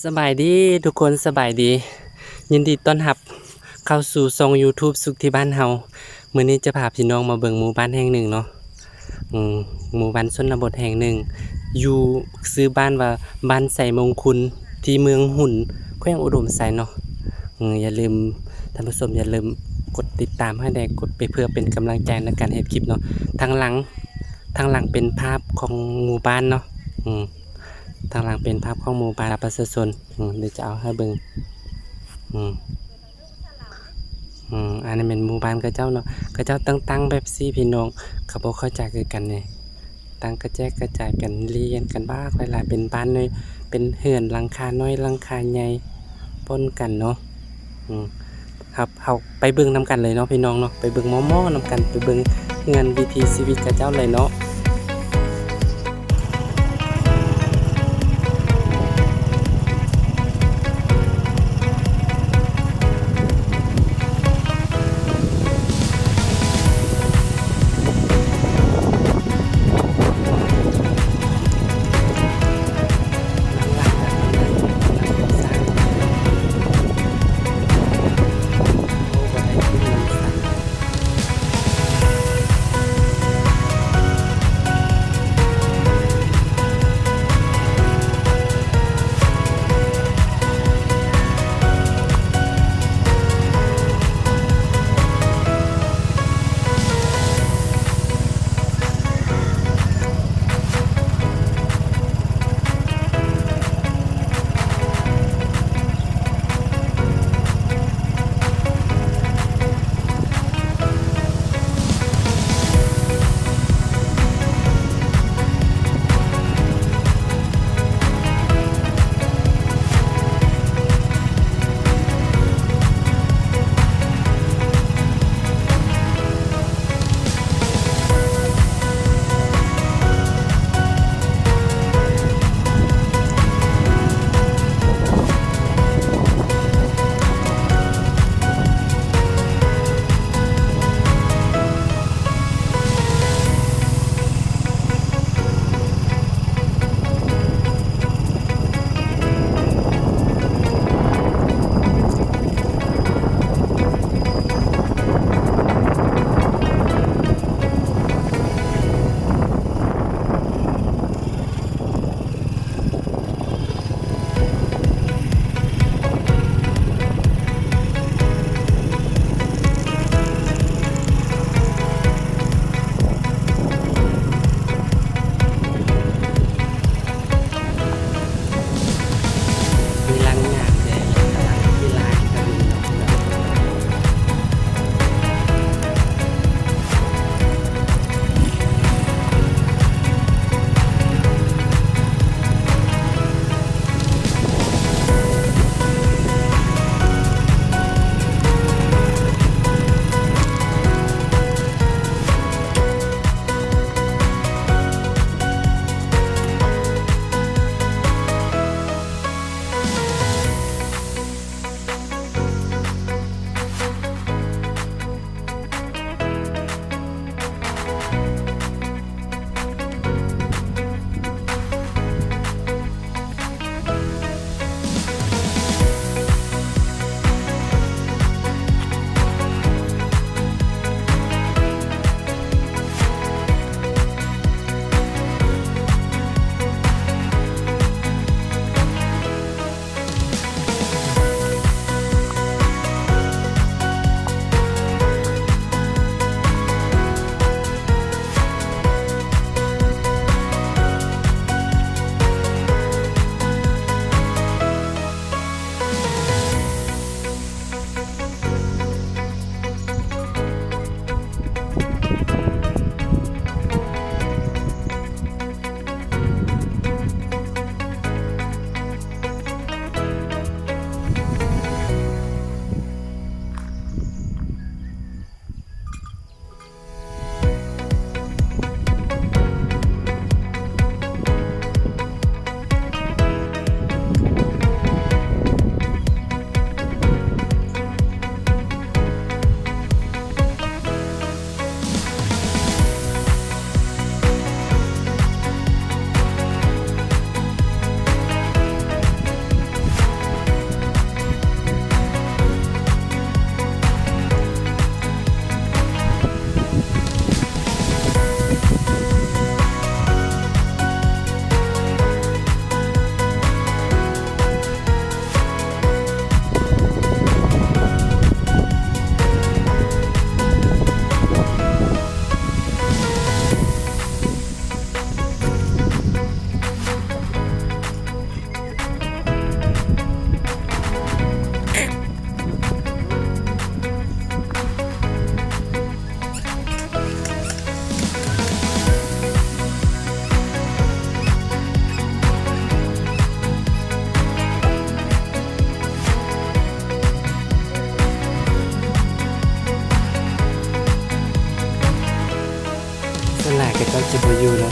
ສະບາຍດີທຸກຄົນ ສະບາຍດີ ຍິນດີຕ້ອນຮັບເຂົ້າສູ່ຊ່ອງ YouTube ສຸກທີ່ບ້ານເຮົາ. ມື້ນີ້ຈະພາພີ່ນ້ອງມາເບິ່ງໝູ່ບ້ານແຫ່ງໜຶ່ງເນາະ ອືມ ໝູ່ບ້ານຊົນນະບົດແຫ່ງໜຶ່ງ ຢູ່ ຊື່ບ້ານວ່າ ບ້ານໄຊມົງຄຸນ ທີ່ເມືອງຮຸນ ແຂວງອຸດົມໄຊເນາະ. ອືມ ຢ່າລືມ ທ່ານຜູ້ຊົມຢ່າລືມກົດຕິດຕາມໃຫ້ແດ່ ກົດໄປເພື່ອເປັນກຳລັງໃຈໃນການເຮັດຄລິບເນາະ. ທາງຫຼັງ ທາງຫຼັງເປັນພາບຂອງໝູ່ບ້ານເນາະ ອືມ ທາງຫຼັງເປັນພາບຂອງໝູ່ບ້ານ ປະຊາຊົນ ອືມ ດຽວຈະເອົາໃຫ້ເບິ່ງ ອືມ ອືມ ອັນນີ້ແມ່ນໝູ່ບ້ານເຂົາເຈົ້າເນາະ ເຂົາເຈົ້າຕັ້ງ ຕັ້ງແບບຊີ້ພີ່ນ້ອງ ເຂົາບໍ່ເຂົ້າໃຈຄືກັນນີ້ ຕັ້ງກະແຈກກະຈາຍກັນ ລຽນກັນບັກຫຼາຍໆ ເປັນບ້ານນ້ອຍ ເປັນເຮືອນຫຼັງຄານ້ອຍຫຼັງຄາໃຫຍ່ ປົນກັນເນາະ ອືມ ເຮົາ ເຮົາໄປເບິ່ງນຳກັນເລີຍເນາະພີ່ນ້ອງເນາະ ໄປເບິ່ງໝໍ່ໆນຳກັນ ໄປເບິ່ງເຮືອນວິຖີຊີວິດເຂົາເຈົ້າເລີຍເນາະ.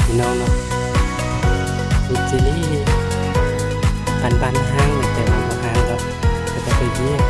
ພີ່ນ້ອງເນາະ. ມີເຈລີ ປັນໆ ຫ້າງ ແຕ່ວ່າບໍ່ຫ້າງດອກ ເຂົາເຈົ້າໄປວຽກ